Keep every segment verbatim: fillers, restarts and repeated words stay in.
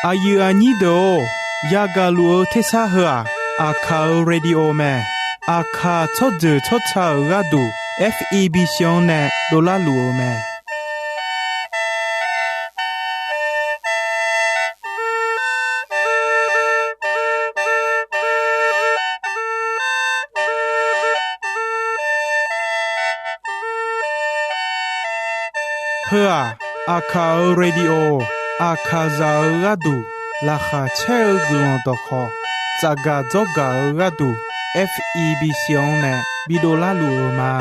Aqyuif aqnyir deuq-or, yagaq luf-eu tersar heu-aq, Aqkaq-euq radio mae. Aqkaq tsawrjeuq tsawrca-euq gharduq, F E B C-anr nae dovlar luf-eu mae. Heu-aq, Aqkaq-euq radio, Aqkaqzaq-euq gharduq laqkhaq caer-eu guiqlanq dawqkhawq, tsafgaq dzawrgaq-eu gharduq, F E B C-anr nae bidov larluf-eu ma.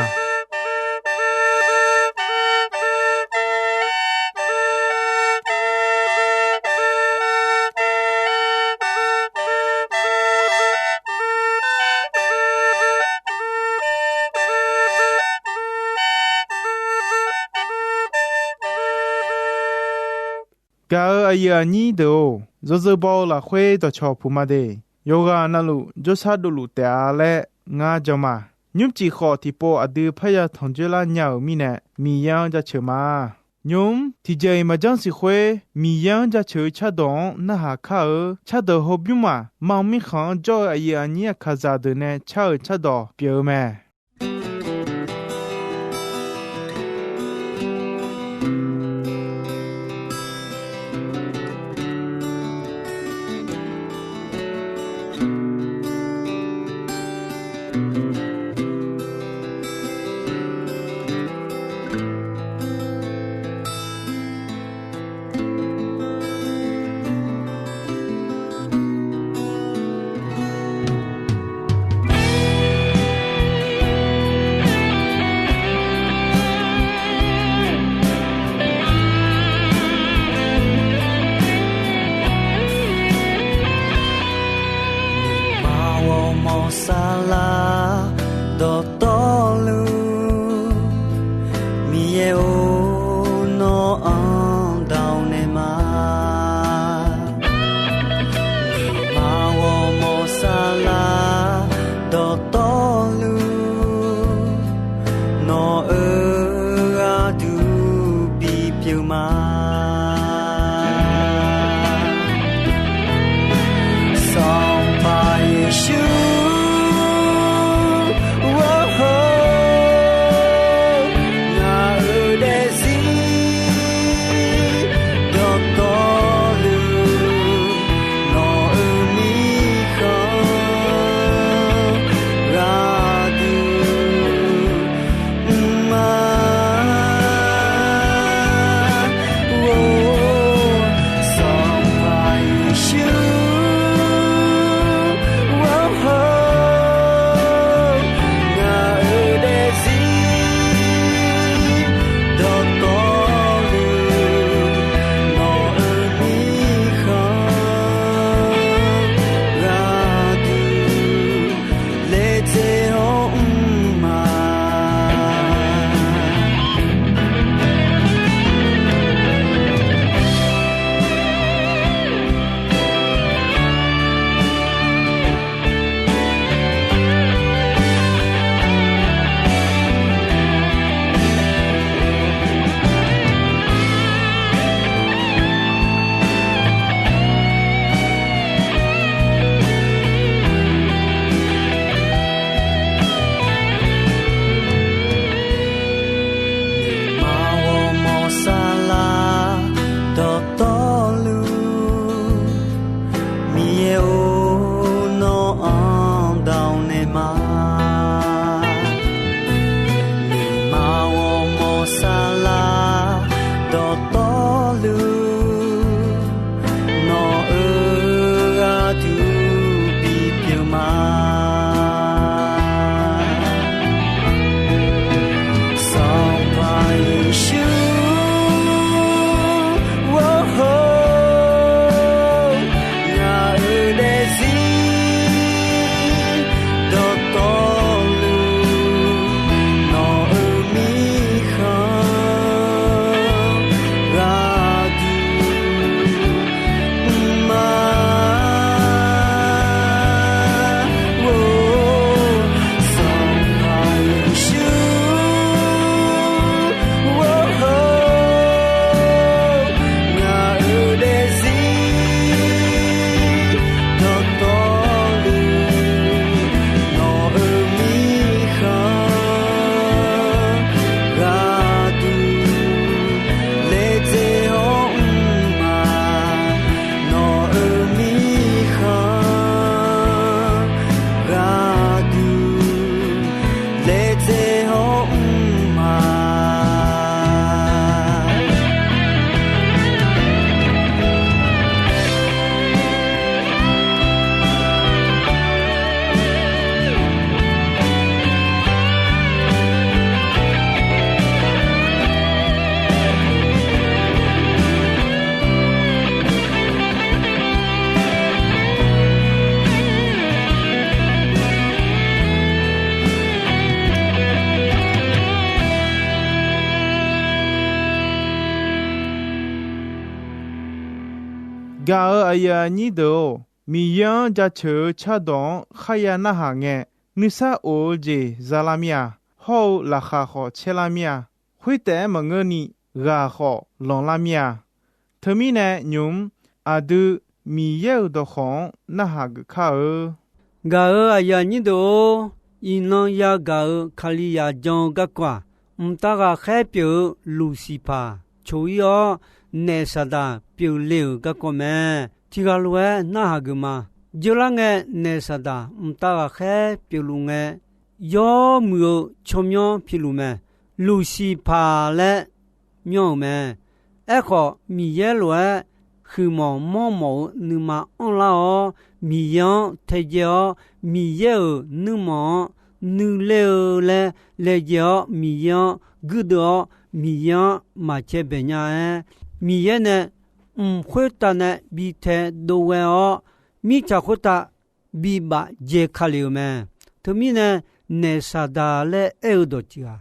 Gaq-euq aqyuif aqnyir deuq-or, yawzeu baw-eu lafkhoer dawqcawq puq ma de. Yawqghaq navluf jawrshar dovluf taef-a laer ngar jan ma. Nymrcif khawf tiqpov aqdui parya tanqjoer lar nya-euq mirnae, Miqyaer-anr jaceuq ma. Nymq-mr tiqjeq-iq maqjanr siq khoer, Miqyaer-anr jaceuq-eu cardawq-anr narhaq kar-eu cardawq hawbymr maq, mar mirkhanq-anr jawr-eu aqyuif aqnyir Aqkaqzaq deuq nae car-euq cardawq pyeuf-eu mae. Gaq-euq aqyuif aqnyir deuq-or, Miqyaer-anr jaceuq-eu cardawq-anr kharya narhaq ngae, nuisar of-eu jeq za lar mir-a. Hawr-eu laqkhaq khawf caer lar mir-a. Khoertaef-aer maqngeurni ghaq khawf lanqlar mir-a. Teumirnae nymq-mr aqdui Miqyaer-euq dawqkawq-anr narhaq geuf kar-eu. Gaq-euq aqyuif aqnyir deuq-or, iqnan yagaq-euq Kalizaq jan-eu garkawv-aq, mqtav ghaqkhaer pyeuf-eu Luqsiqpaq coq-ir-awr, naef Saqdaq pyeufle-euq garkawv mae. Tiqghaq lof-aer narhaq geuf ma. Jeurlar ngae, naef Saqdaq mqtav ghaqkhaer pyeufluf ngae, yawmuiq-eu tsawrmyanr piluf mae. Luqsiqpaq laer myanr-euq mae. Aerkhawf, Miqyaer lof-aer huiqmawf mawrmawf-eu nuima anrlar-awr, Miqyaer-anr taedzae-awr, Miqyaer-euq nuirmanq-anr nuiler-eu laer laejae-awr, Miqyaer-anr guirdeuv-awr, Miqyaer-anr maqcae baeq nya-aer, Miqyaer nae mq khoertav nae bi taedov ghae-awr, mirtsaq khoertav bibaf dzae ka lef-euq mae. Teumirnae, naef Saqdaq laer aer-eu dawqtsuif-aq,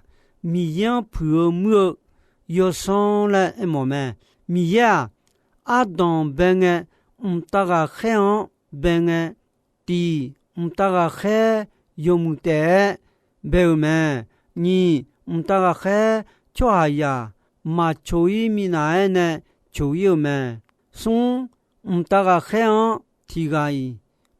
Miqyaer-anr puiq-eu muir-eu yawsanr laer aermawf mae. Miqyaer-aq, ardanq bae ngae, mqtav ghaqkhaer-anr bae ngae, tiq, mqtav ghaqkhaer yawmuiq taef-aer bae-euq mae. Nyiq, mqtav ghaqkhaer tsawrhaqzaq maqcoq-ir minav-aer nae coq-ir-euq mae. Smr, mqtav ghaqkhaer-anr tiq ghaq-iq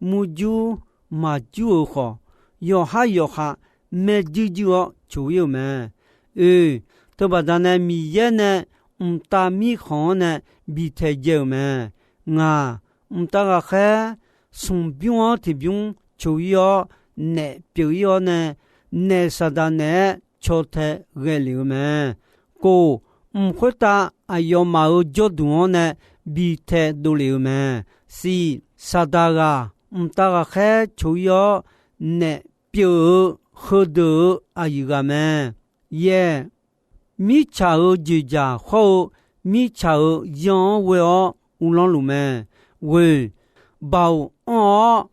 murjur maqjur-euq khawf, yawqhar yawqha maerjuir juir-awr coq-ir-euq mae. Oe, teubaqda nae Miqyaer nae mqtav mirkhanq-anr nae bi taedzae-euq mae. Ngaq, mqtav ghaqkhaer smq bymr-anr tiqbymr coq-ir-awr, naef pyeuf-ir-awr nae, naef Saqdaq naeq-aer caw tae ghae lef-eu mae. Kof, mq khoertav aqyawfmaf-euq jawrduq-anr nae bi taedov lef-eu mae. Siq, Saqdaq ghaq mqtav ghaqkhaer coq-ir-awr, naef pyeuf-eu heudeuq-euq aqyuif ghaq mae. Yaeq, mirtsaq-euq dzoeqdzaq hawr-eu mirtsaq-euq yanr-anr ghoe-awr uvlanr luf mae. Ghoeq, baoq anr-awr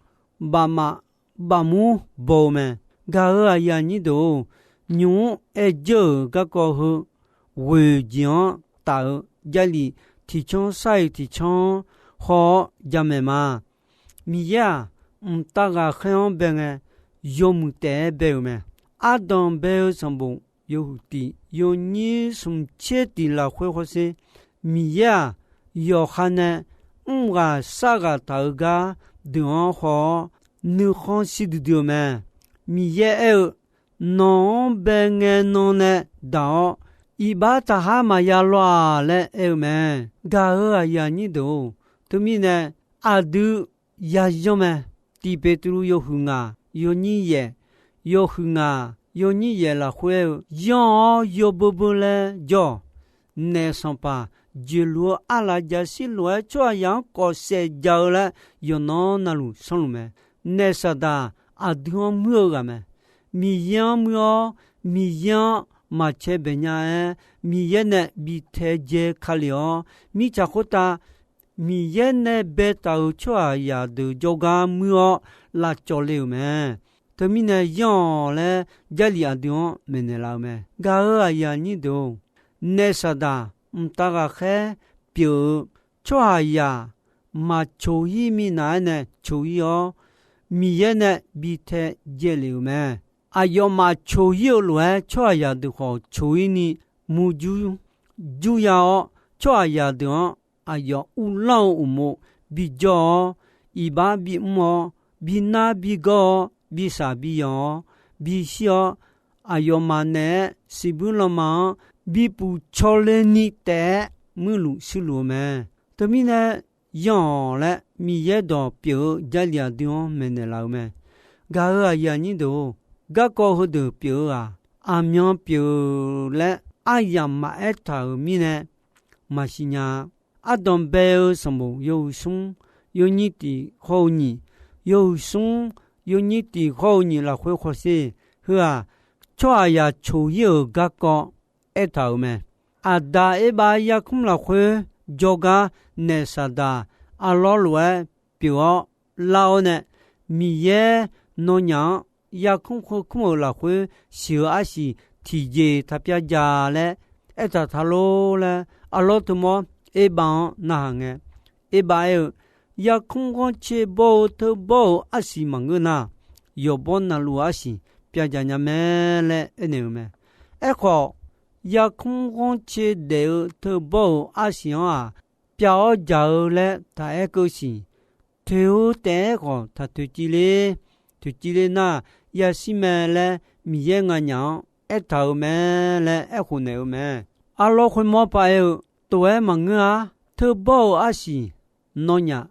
bafmaf bafmur baw-eu mae. Gaq-euq aqyuif aqnyir deuq-or, nymq-mr aer dzeur-euq garkawv heu ghoeq jeq-anr taf-eu Jarlif tiqcanr sar-iq tiqcanr-anr haw-awr jamaeq ma. Miqyaer-aq, mqtav ghaqkhaer-anr bae ngae, yawmuiq taef-aer bae-euq mae. Ardanq bae-eu sanqbof yawhuiq tiq yawnyir smq tser tiq lafkhoer hawsher, Miqyaer-aq, yawqha nae mr ghaq sar ghaq taq-eu gar deuq-anr haw-awr, nuikhanr shir duidui-eu mae. Miqyaer aer-eu, nawq-anr bae ngae nan nae daq-awr, iqbax taqhar maqya law-aq laer aer-eu mae. Gaq-euq aqyuif aqnyir deuq-or, teumirnae aqdui yayanr mae. Tiq Beqtuvluv yawhuiq ngaq yawnyir yaef, yawhuiq ngaq yawnyir yaef lafkhoer aer-eu, yanr-awr yawbeur beur laer jawr-awq. Naef sanqpaq jeqluf-eu arlaf jaqshir lof-aer tsawrhaqzaq-anr kawf saef ja-eu laer yawqnan navluf sanrluf mae. Naef Saqdaq aqdui-anr muir-eu ghaq mae. Miqyaer-anr muir-awr, Miqyaer-anr maqcae baeq nya-aer, Miqyaer nae bi taedzae ka lef-awr, mirtsaq khoertav Miqyaer nae baetaq-euq tsawrhaqzaq deuq jawrgar muir-awr lavcawv le-euq mae. Teumirnae yanr-awq laer Jarlif aqdui-anr maeqnaeq laf-eu mae. Gaq-euq aqyuif aqnyir deuq-or, naef Saqdaq mqtav ghaqkhaer pyeuf-eu tsawrhaqzaq maqcoq-ir minav-aer nae coq-ir-awr, Miqyaer nae bi taedzae lef-euq mae. Aqyawfmaf coq-ir-eu lof-aer tsawrhaqzaq deuq khawf coq-ir ni murjur jurya-awr, tsawrhaqzaq deuq-anr aqyawf uvlanr-eu uqmov bijawr-awr, iqbax bimr-awr, binar bigawr-awr, bisaq biyanq-awr, bishir-awr, aqyawfmaf naeq-aer siqbuir lanma-anr bipuf cawle ni taef-aer muirluf shuirluf-eu mae. Teumirnae yanr-awq laer Miqyaer dawq pyeuf-eu Jarlif aqdui-anr maeqnaeq laf-eu mae. Gaq-euq aqyuif aqnyir deuq-or, garkawv heudeuq pyeuf-eu-aq, aqmyan pyeuf laer aryamq maqaer taq-euq mirnae maqsiq nya-a. Ardanq bae-eu sanqbof yawhuiq smr yawnyir tiq hawr-eu nyiq, yawhuiq smr yawnyir tiq hawr-eu nyiq lafkhoer hawsher, heu-aq, tsawrhaqzaq coq-ir-euq garkawv aertaq-euq mae. Aqda Erbav yarkmr lafkhoer jawrgar naef Saqdaq arlawr lof-aer pyeuf-awr lar-awr nae, Miqyaer nawnyaf-anr yarkmr khoerkmr-euq lafkhoer siq-eu arsiq tiqjeq taqpyav ja laer aertaq taq lor laer arlawr teumawr Erbav-anr narhaq ngae, Eqbav aer-eu, yarkmr ghanrcae bawr-eu teubawr-euq arsiq maqngeur nar, yawqbawr navluf-euq arsiq pyavdzaq nya mae laer aernaeq-eu mae. Aerkhawf, yarkmr ghanrcae daef-eu teubawr-euq arsiq-anr-aq, pyav-awr dzaq-eu laer taq aer keuv siq. Toeq-eu taef-aer khawf taq toeqciv ler. Toeqciv ler nar, yashir mae laer Miqyaer nganyaf-anr aertaq-euq mae laer aerkhof naeq-eu mae. Arlawr khoermawr paq-aer-eu, tof-aer maqngeur-ar. Teubawr-euq arsiq nawnyaf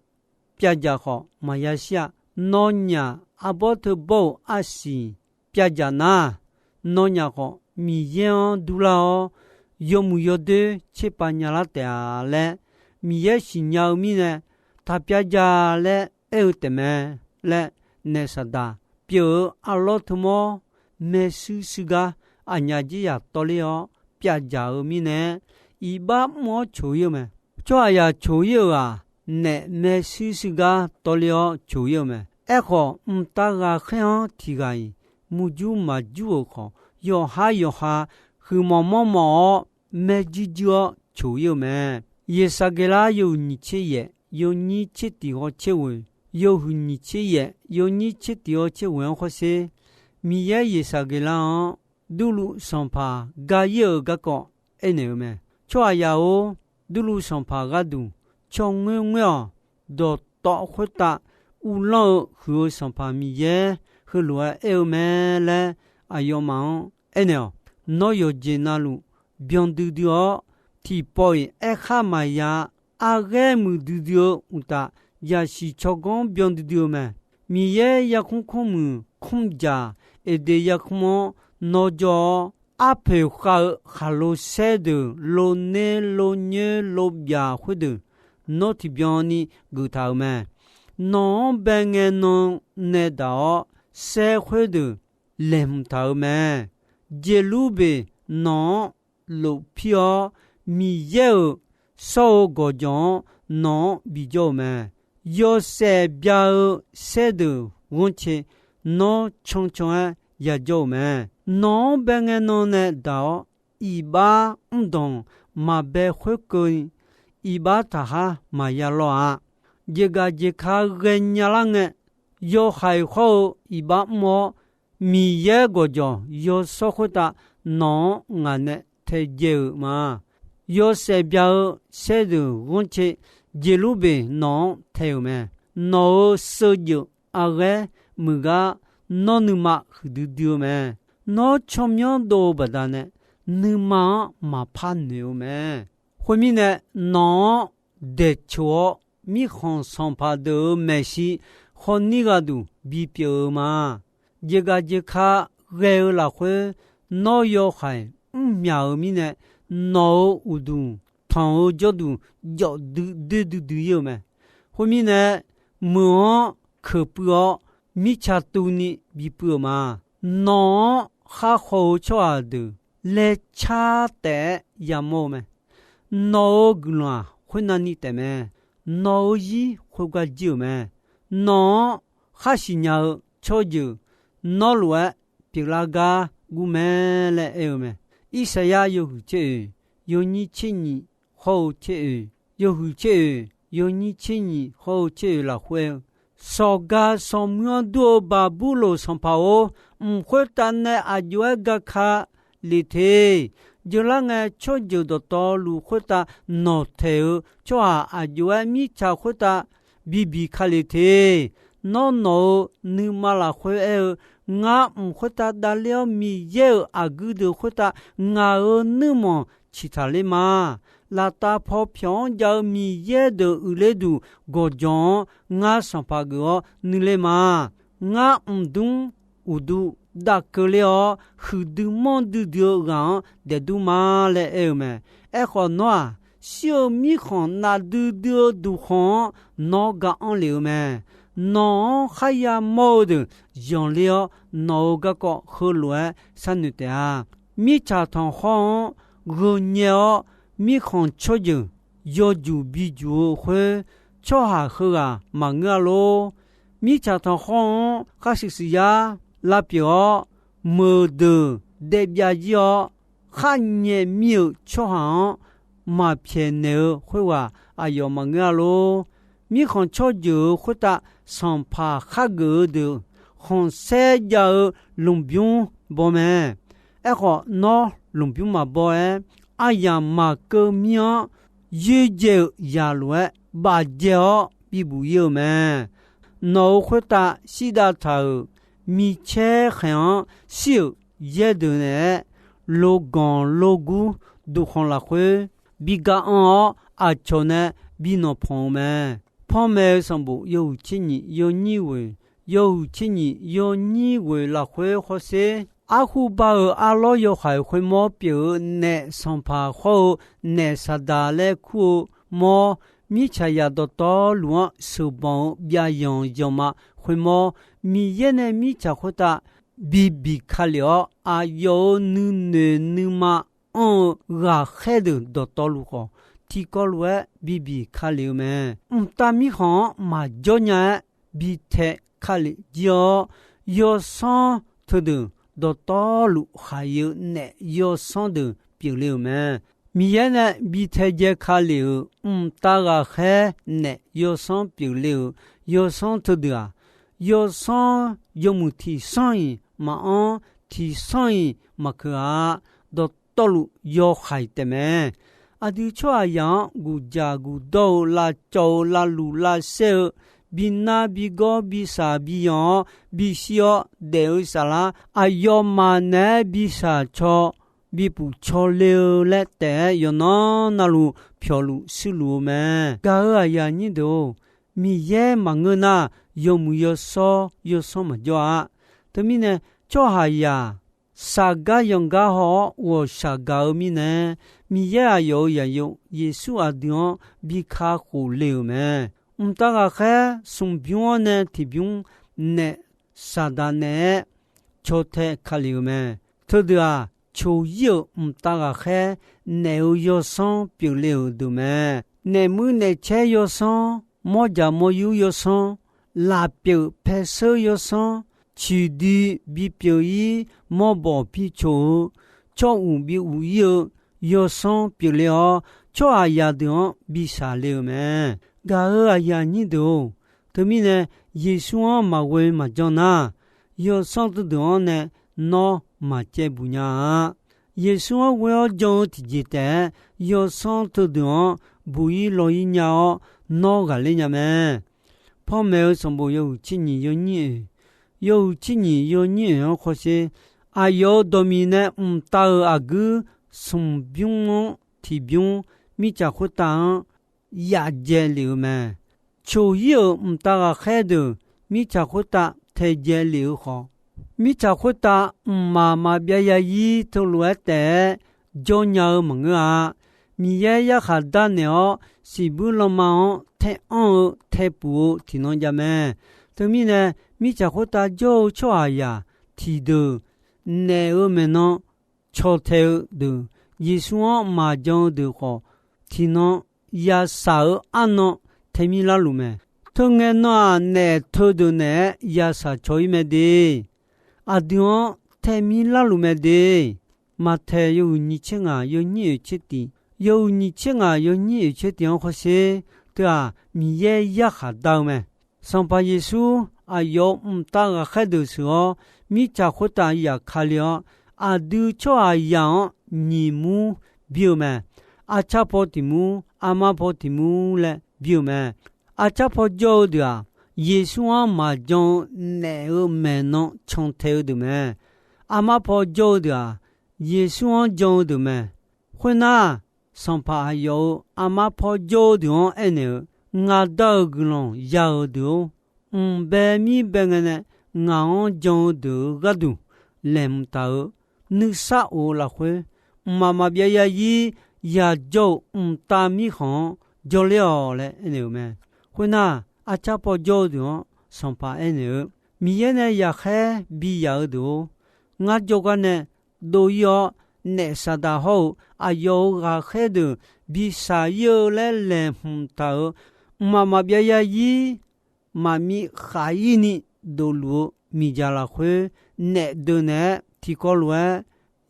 pyavdzaq khawf maqya shir-a. Nawnyaf arbawr teubawr-euq arsiq pyavdzaq nar, nawnyaf khawf Miqyaer-anr durlar-awr, yawmuiq yawdoer tserpav nyalar taef-a laer Miqyaer siqnya-eu mirnae, taq pyavdzaq laer aer-eu taefmae laer naef Saqdaq pyeuf-eu arlawr teumawr maershuir shuir gar aqnyaf jeryaq tawvler-awr pyavdzaq-eu mirnae, iqbax mr-awr coq-ir-eu mae. Tsawrhaqzaq coq-ir-euq-aq, naef maershuir shuir gar tawvler-awr coq-ir-eu mae. Aerkhawf, mqtav ghaqkhaer-anr tiq ghaq-iq murjur maqjur-euq khawf, yawqhar yawqha huiqmawf mawrmawf-awr, maerjuir juir-awr coq-ir-eu mae. Yeqsaqgeqlar yawhuiq nyiq tser yaef, yawnyir tser tiq ghawv tser ghoeq, yawhuiq nyiq tser yaef, yawnyir tser tiq ghawv tser ghoeq-anr khawrsher, Miqyaer Yeqsaqgeqlar-anr Durluv sanqpaq ga-ir-euq garkawv aernaeq-eu mae. Tsawrhaqzaq-or, Durluv sanqpaq gharduq caw ngoer ngoer-awq. Dawqtawv khoertav uvlanr-eu huiq-eu Sanqpaq Miqyaer heulof-aer aer-eu mae laer aqyawfmaf-anr aernaeq-awq. Nawr yawqjeq navluf byan duidui-awr, tiqpawf-iq aerkhar maqya-a. Arghaer muiqdui dui-eu uqtaf, yaqsiq tsawrganr byan duidui-eu mae. Miqyaer yarkmr kmrmuiq kmrjaq Eqdeq yarkmr-anr nawr jawr-awr, arpoeq khav-eu khaqlo saer deuq, lo ner lo nyoer lo byaq khoerdeuq, nawr tiqbyan ni geuf taq-euq mae. Nawq-anr bae ngae nan nae daq-awr, saer khoerdeuq laeqhmq taq-euq mae. Jeqlurbeq nawq-anr lofpir-awr, Miqyaer-euq shawr-eu gawqjawq-anr nawq-anr bijawr-euq mae. Yawshaef bya-eu saerdeuq ghanrcae nawr cancan-aer yajawr-euq mae. Nawq-anr bae ngae nan nae daq-awr, iqbax mr danq maqbae khoerkeuvni, iqbax taqhar maqya lawr-a. Jeqgaq jeqka ghaenya lar ngae, yawhaiq hawr-eu iqbax mr-awr, Miqyaer gawqjawq yawshawr khoertav nawq-anr ngaq nae taedzae-euq ma. Yawshaef bya-eu saerdeuq ghanrcae Jeqlurbeq nawq-anr tae-euq mae. Nawq-euq sheujeuf arghaer muiqgar nawr nuima huiqdui dui-eu mae. Nawr tsawrmyanr dov-eu baqdanae, nuima-anr maqpar noeq-eu mae. Khoermirnae, nawq-anr daeqcoq-awr, mirkhanq sanqpaq deuq-euq maeqshi khawf nir gharduq bipyeuf-eu ma. Jeqgaq jeqka ghae-eu lafkhoer, nawr yawhaiq mrmyaq-euq mirnae, nawq-euq uqduq tanq-eu jawrduq jawf dui doer duidui-ir-eu mae. Khoermirnae, meuq-anr keuq puiv-awr, mirtsaq tuvni bipuiv-euq ma. Nawq-anr khar khaw-eu tsawrhaq deuq laecar taef-aer yamawr-eu mae. Nawq-euq guiqlanq-aq, khoernav ni taefmae. Nawq-euq zir khoergar jir-euq mae. Nawq-anr khar siqnya-eu tsawrjeuq nawr lof-aer pyeuflar gar gur mae laer aer-eu mae. Irsaqyar yawhuiq tser oeq, yawnyir tser nyiq hawr-eu tser oeq, yawhuiq tser oeq, yawnyir tser nyiq hawr-eu tser oeq lafkhoer-eu, sawqgaq sawqmuir-anr dur-eu Baqburloq sanqpaq-or, mq khoertav nae aq jov-aer gaka lef te. Jeular ngae, tsawrjeuq dawqtawvluf khoertav nawqtaeq-eu tsawrhaq aq jov-aer mirtsaq khoertav bibiq ka lef te. Nawr nawq-euq nuima lafkhoer aer-eu, ngar mq khoertav davler-awr, Miqyaer-euq aqguir deuq khoertav ngaq-euq nuirmanq ciqtaq ler ma. Laftav paw pyawq-anr jav-eu Miqyaer deuq uiqler duq gawqjawq-anr ngar sanqpaq geuf-awr nuiler ma. Ngar mqdmr uqdu dav keuvler-awr, huiqdui manrdui dui-eu ghaq-anr daefdur ma laer aer-eu mae. Aerkhawf, nawr-aq, shir-eu mirkhanq nafdui dui-eu duqkhanq-anr nawr ga-anr lef-eu mae. Nawq-anr kharya mawr-eu deuq zanqler-awr, nawq-euq garkawv heulof-aer sharnoeq taef-a. Mirtsaq tanqkhawr -anr gheu nyae-awr, mirkhanq tsawrjeuq yawjuq bijuq-eu khoer, tsawrhaq heughaq maqngeur-a lor. Mirtsaq tanqkhawr-anr khar shuif shuif yar lavpyeuf-awr, meuqdeuq daefbyav jir-awr, khar nyae mir-euq tsawrhaq-anr maqpyaeqnaeq-eu khoerghaq aqyawf maqngeur-a lor. Mirkhanq tsawrjeuq-euq khoertav sanqpaq khargeuf-eu deuq khanqsaer jav-eu lmqbymr baw mae. Aerkhawf, nawr lmqbymr maqbaw aer, aryamq maqkeuv mir-anr yoerdzae-euq zaq lof-aer bafdzae-awr bibuf ir-eu mae. Nawq-euq khoertav shirdav taq-euq micaer khaeq-anr shir-euq yaer deuq naeq-aer, loganq logur duqkhanq lafkhoer bi ga anr-awr, aqcawq nae bi nawq panq-eu mae. Panmaeq-eu sanqbof yawhuiq tser nyiq yawnyir ghoeq, yawhuiq tser nyiq yawnyir ghoeq lafkhoer hawsher, arhu bar-euq arlawr yawhaiq khoermawr pyeuf-eu naef sanqpaq hawr-eu naef saqdaq laer kur-eu mawr, mirtsaqzaq dawqtawvluf-anr sheuqbanq-eu byavyanq yanqma khoermawr, Miqyaer nae mirtsaq khoertav bibiq ka lef-awr, aqyawf-euq nuinoeq nuima anr-eu ghaqkhaer deuq dawqtawvluf khawf, tiqkawv lof-aer bibiq ka lef-eu mae. Mqtav mirkhanq-anr maqjawr nya-aer bi tae ka lef jir-awr, yawsanr teudeuq dawqtawvluf khaq-eu naef yawsanr deuq pyeuf le-euq mae. Miqyaer nae bi tae dzae ka lef-euq mqtav ghaqkhaer naef yawsanr pyeuf le-euq yawsanr teudeuq-aq, yawsanr yawmuiq tiqsanr-iq maqanr, tiqsanr-iq maqkeuq-a. Dawqtawvluf yawhaiq taefmae. Aqdui tsawrhaqzaq-anr guqjaq guqdawr-eu, lavcawv-eu, lavluf lavsaer-eu, bi nar bi gawr bi saq bi yanq-awr bi shir-awr daef-eu saflar, aqyawfmaf naeq-aer bi shaq caw bi puf caw le-eu laer taef-aer yawqnan navluf pyawqluf shuirluf-eu mae. Gaq-euq aqyuif aqnyir deuq-or, Miqyaer maqngeur nar, yawmuiq yawshawr yawsanr maqjawr-a. Teumirnae, tsawrhaqzaq shaqgar yanqgar haw-awr ghawqshaq gaq-eu mirnae, Miqyaer aqyawf-euq zaqyo Yeqsur aqdui-anr bi kakhof le-euq mae. Mqtav ghaqkhaer smq bymr-anr nae tiqbymr naef saqdaq naeq-aer caw tae ka lef-euq mae. Teudeuq-aq, coq-ir-euq mqtav ghaqkhaer naef-eu yawsanr pyeufle-euq deuq mae. Naef muir naef caer yawsanr, mawr jaq mawr yur yawsanr, lafpyeuf paer sheur yawsanr, ciqdui bipyeuf-ir, mawrbawq bicoq-eu, tsawr uq bi uq-ir-eu yawsanr pyeufle-awr, tsawrhaqzaq deuq-anr bi shaq le-euq mae. Gaq-euq aqyuif aqnyir deuq-or, teumirnae Yeqsur-anr maqghoe maqjan nar, yawsanr teudeuq-anr nae nawr maqcaev buq nya-a. Yeqsur-anr ghoe-awr jan-eu tiqjeq taef-aer, yawsanr teudeuq-anr buq-ir law-ir nya-awr nawr ghaqler nya mae. Panmaeq-eu sanqbof yawhuiq tser nyiq yawnyir oeq, yawhuiq tser nyiq yawnyir oeq-anr khawsher, aqyawf-euq dawqmiq nae mqtav-euq aqguir smq bymr-anr tiqbymr mirtsaq khoertav-anr yaf dzae lef-eu mae. Coq-ir-euq mqtav ghaqkhaer deuq mirtsaq khoertav taedzae lef-eu khawf, mirtsaq khoertav mqmaq maqbyav ya-ir teulof-aer taef-aer jawr nya-eu maqngeur-a. Miqyaer yarkhaq darnaeq-awr, siqbuir lanma-anr tae anr-eu tae puf-eu tiqnan jav mae. Teumirnae, mirtsaq khoertav jawr-eu tsawrhaqzaq tiqdeuq naef-euq maeqnan caw tae-eu deuq, Yeqsur-anr maqjan-eu deuq khawf, tiqnan yashaq-eu arnan taemir larluf mae. Teungae nan-aq, naef teudeuq naeq-aer yashaq caw-ir mae de. Aqdui-anr taemir larluf mae de. Maqtaeq yawhuiq nyiq tser ngaq yawnyir oeq tser tiq, yawhuiq nyiq tser ngaq yawnyir oeq tser tiq-anr khawsher, teu-aq, Miqyaer yarkhaq dar-eu mae. Sanqpaq Yeqsur aqyawf-euq mqtav ghaqkhaer deuq sheuq-awr, mirtsaq khoertav yaf ka le-awr, aqdui tsawrhaqzaq-anr nyiq mur bir-eu mae. Arcar paw tiq mur, armar paw tiq mur laer bir-eu mae. Arcar paw jawr-eu deuq-aq, Yeqsur-anr maqjan-eu naef-euq maeqnan cantae-eu deuq mae. Armar paw jawr-eu deuq-aq, Yeqsur-anr jan-eu deuq mae. Khoernar, sanqpaq aqyawf-euq armar paw jawr-eu deuq-anr aernaeq-eu, Ngaq Da-euq guiqlanq ya-euq deuq-or, mq bae mir bae ngae nae ngaq-anr jan-eu deuq-euq gharduq laeqhmq taq-eu nuisar of-eu lafkhoer, mqmaq maqbyav ya-ir yajawr-euq mqtav mirkhanq-anr jawrler-awq laer aernaeq-euq mae. Khoernar, arcar paw jawr-eu deuq-anr sanqpaq aernaeq-eu, Miqyaer nae yaqkhaer biyaf-eu deuq-or, ngar jawrgar nae dov-ir-awr, naef Saqdaq hawr-eu aqyawf-euq ghaqkhaer deuq bi shaq-ir-eu laer laeqhmq taq-euq, mqmaq maqbyav ya-ir maqmiv khaq-ir ni dofluf-eu miqdzaq lafkhoer, naef deuq naeq-aer tiqkawv lof-aer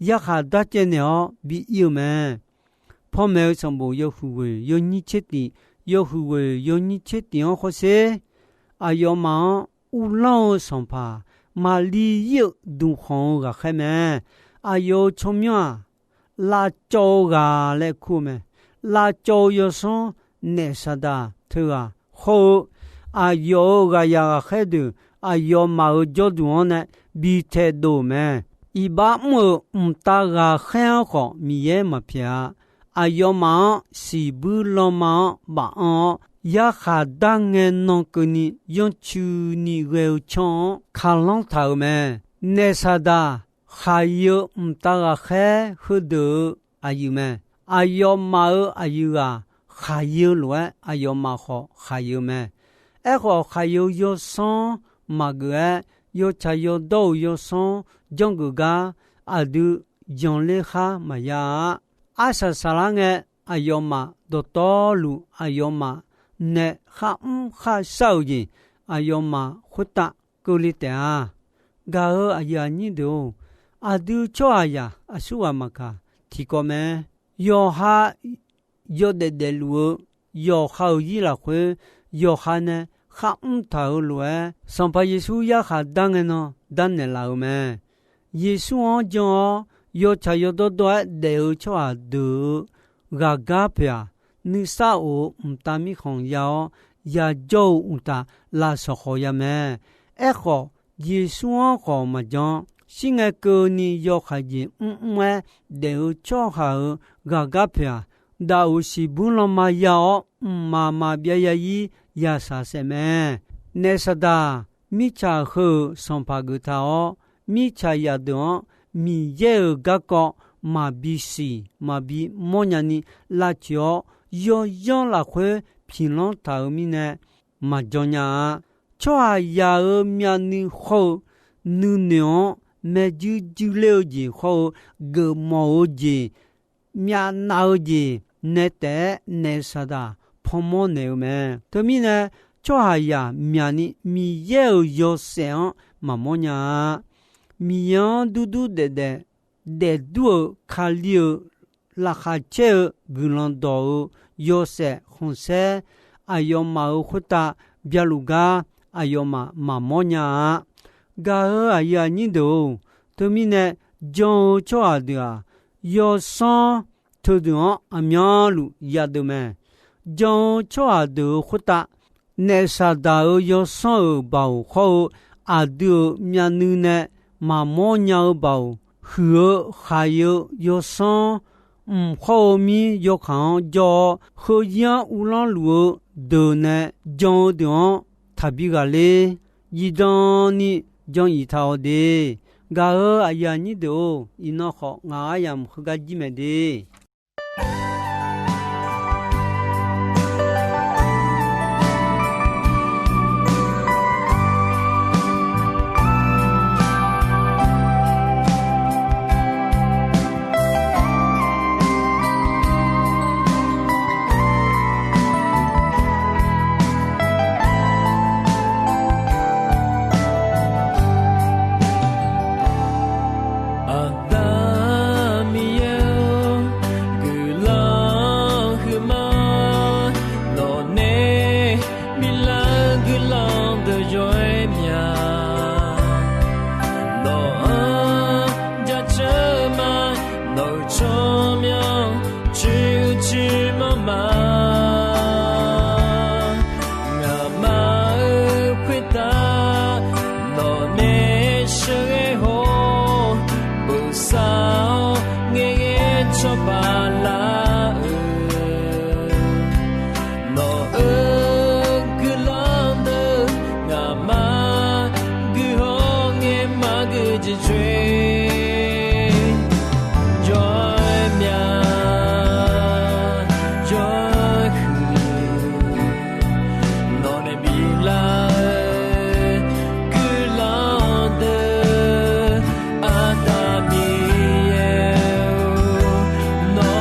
yarkhaq darcaev naeq-awr bi ir-eu mae. Panmaeq-eu sanqbof yawhuiq ghoeq yawnyir tser tiq, yawhuiq ghoeq yawnyir tser tif-anr hawsher. Aqyawfmaf-anr uvlanr-eu sanqpaq, maqli ir-euq dmqkhanq-eu ghaqkhaer mae. Aqyawf-euq tsawrmyanr-aq, lavcawv-eu ghaq laer kur-eu mae. Lavcawv-eu yawsanr naef saqdaq teughaq hawr-eu, aqyawf-euq ghaqyaq ghaqkhaer deuq aqyawfmaf-euq jawrduq-anr nae bi taedov-euq mae. Iqbax mr-euq mqtav ghaqkhaer-anr khawf Miqyaer maqpyaeq-a. Aqyawfmaf-anr siqbuir lanma-anr baf anr-awr, yarkhaq dar ngae nan keuvni yanrcuini ghae-eu canr-anr kalanr taq-euq mae. Naef saqdaq khaqyeu mqtav ghaqkhaer heudeuq-euq aqyuif mae. Aqyawfmaf-euq aqyuif ghaq khaqyeu lof-aer, aqyawfmaf khawf khaqyeu mae. Aerkhawf, khaqyeu yawsanr maqgeuf-aer, yawtsaq yawdawr-euq yawsanr janrgeuf gar aqdui yanler khar maqya-a. Arsaq saqlar ngae, aqyawfmaf dawqtawvluf aqyawfmaf nae kharmr kharshar-euq jeq, aqyawfmaf khoertav keuvle taef-a. Gaq-euq aqyuif aqnyir deuq-or, aqdui tsawrhaqzaq aqsurghaq maqkaq tiqkawv mae. Yawqha yawdaef daefluf-eu yawqha-euq zir lafkhoer, yawqha nae kharmr taq-euq lof-aer, Sanqpaq Yeqsur yarkhaq dar ngae nan darnaeq laf-euq mae. Yeqsur-anr jan-awr, yawtsaq yawdawr dawr-aer daef-eu tsawrhaq deuq-euq ghaqgar poeq-aq, nuisar of-euq mqtav mirkhanq ya-awr, yajawr-eu uqtaf, lafsawq khawf ya mae. Aerkhawf, Yeqsur-anr khawf maqjan-anr, shir ngae keuvni yawkaq jeq mrmr-aer daef-eu tsawrhaq-euq ghaqgar poeq-aq, daf-euq siqbuir lanma ya-awr, mqmaq maqbyav ya-ir yasaq saef mae. Naef saqdaq, mirtsaq heu-euq sanqpaq geuf taq-awr, mirtsaq zaqdeuq-anr Miqyaer-euq garkawv maqbi siq maqbi mawrnya ni lavtsoeq-awr, yawzanr lafkhoer piqlanr taq-euq mirnae maqjan nya-a. Tsawrhaqzaq-euq myavnuiv hawr-eu nuinoeq-anr, maerjuir juirler-eu jeq hawr-eu geufmawf-eu jeq, myavnav-eu jeq nae taef-aer naef saqdaq panmawr naeq-eu mae. Teumirnae, tsawrhaqzaq myaqni Miqyaer-euq yawshaef-anr maqmawr nya-a. Miqyaer-anr durdur daefdaef daefdur-euq Kali-euq laqkhaq caer-eu guiqlanq dawq-euq yawshaef khanqsaer aqyawfmaf-euq khoertav byaluf gar aqyawfmaf maqmawr nya-a. Gaq-euq aqyuif aqnyir deuq-or, teumirnae jan-eu tsawrhaq deuq-aq, yawsanr teudeuq-anr aqmyanluf yadeuq mae. Jan-eu tsawrhaq deuq-euq khoertav, naef saqdaq-euq yawsanr-euq baoq hawr-eu aqdui-euq myavnuiv nae maqmawr nya-eu baoq, huiq-eu khaq-eu yawsanr mq hawr-eu mir yawkaq-anr jawr-awr, heuzir-anr uvlanr luf-eu deuq nae jan-eu deuq-anr taqbi ghaqler, zifdan ni jan iq taq-awq de. Gaq-euq aqyuif aqnyir deuq-or, iqnan khawf ngaq aryamq heugar jir mae de. Aqda Miqyaer-or, guiqlanq huiqma, nawqnae biflar-eu guiqlanq deuq yawr-aer mya. Nawq-anr jaceuq ma, nawq-euq tsawrmyanr coer-eu coer manr ma. Ngaqma-euq khoertav nawqnae sheuqghae haw-awr, bosav-awr ngaeqghae cawba lar-euq, nawq-euq guiqlanq deuq ngaqma guiqhaw ngae maqgui jeq coer, jawr-aer mya, jawr-aer huiq. Nawqnae biflar-eu guiqlanq deuq, Aqda Miqyaer-or, nawq